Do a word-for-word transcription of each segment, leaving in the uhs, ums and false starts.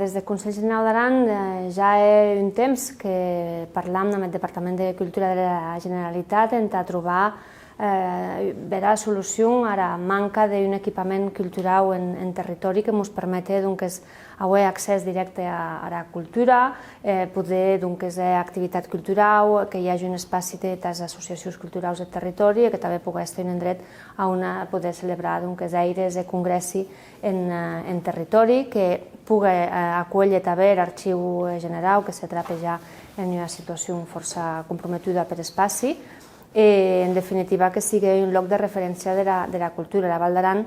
Des deth Conselh Generau d'Aran, eh, ja hè un temps que parlam damb eth Departament de Cultura dera Generalitat entà trobar, eh, bèra solucion ara manca d'un equipament culturau en, en territòri que mos permete, donques, auer accès dirècte a, ara cultura, eh, poder, donques, hèr activitat culturau, que i age un espaci de, tàs associacions culturaus deth territòri e que tanben pogue èster un endret a on, eh, poder celebrar, donques, hèires e congrèssi en, eh, en territòri, que pogue, eh, acuélher tanben er Archiu, eh, Generau, que se trape ja en ua situacion fòrça comprometuda per espaci, e, en definitiva, que sigue un lòc de referéncia dera, dera cultura. Era Val d'Aran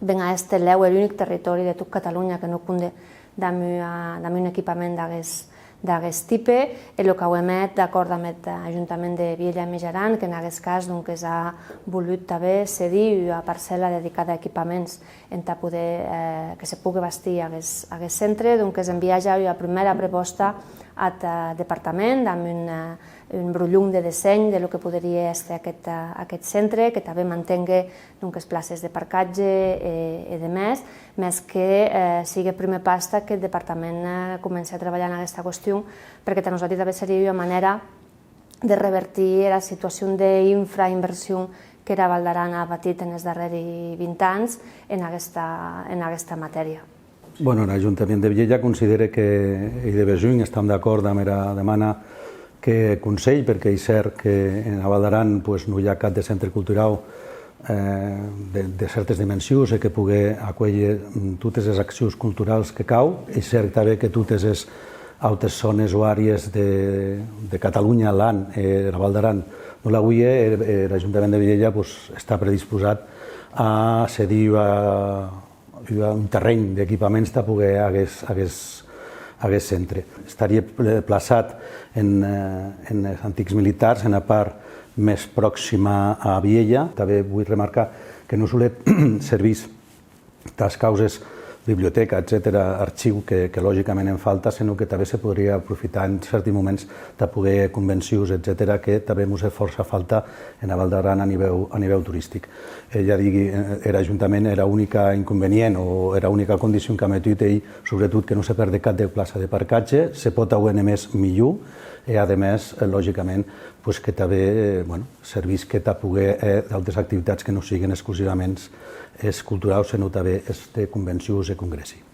ven a èster lèu er unic territòri de tot Catalonha que non compde damb ua, damb un equipament d'aguest, d'aguest tipe, e lo qu'auem hèt, d'acòrd damb eth Ajuntament de Vielha e Mijaran, qu'en aguest cas, donques, a volut tanben cedir ua parcèla dedicada a equipaments entà poder, eh, que se pogue bastir aguest, aguest centre. Donques, enviar ja ua prumèra prepòsta ath, eh, departament, damb un, eh, un brolhon de dessenh de lo que poderie èster aqueth, eh, aqueth centre, que tanben mantengue, donques, places de parcatge e, e de mès, mès que, eh, sigue prumèr pas tà qu'eth departament, eh, comence a trabalhar en aguesta qüestion, perque tà nosati tanben serie ua manèra de revertir era situacion d'infrainversion qu'era Val d'Aran a patit enes darrèri vint ans en aguesta, en aguesta matèria. Bueno, er Ajuntament de Vielha considère que ei de besonh, estam d'acòrd damb era demana que Conselh, perque ei cèrt que ena Val d'Aran, pues, non i a cap de centre culturau, eh, de, de cèrtes dimensions e que pogue acuélher, mm, totes es accions culturaus que cau. Ei cèrt tanben que totes es autes zònes o àrees de, de Catalonha l'an, e era Val d'Aran non l'auie, er, er Ajuntament de Vielha, pues, està predisposat a cedir ua, ua, un terren d'equipaments tà poguer aguest, aguest, aguest centre. Estarie pl-, plaçat en, eh, en es antics militars, ena part mès proxima a Vielha. Tanben voi remarcar que non solet servís tàs causes bibliotèca, etcetèra, archiu, que, que logicament en falta, senon que tanben se podrie aprofitar en cèrti moments tà poguer convencions, etcetèra, que tanben mos hè fòrça falta ena Val d'Aran a nivèu, a nivèu toristic. E ja digui, eh, er Ajuntament, era unica inconvenient o era unica condicion qu'a metut ei, sobretot, que non se pèrde cap de plaça de parcatge, se pòt auer ne mès, milhor, e, ademès, eh, logicament, pues, que tanben, eh, bueno, servisque tà poguer hèr d'autes activitats que non siguen exclusivaments es culturaus, senon tanben es de convencions e congrèssi.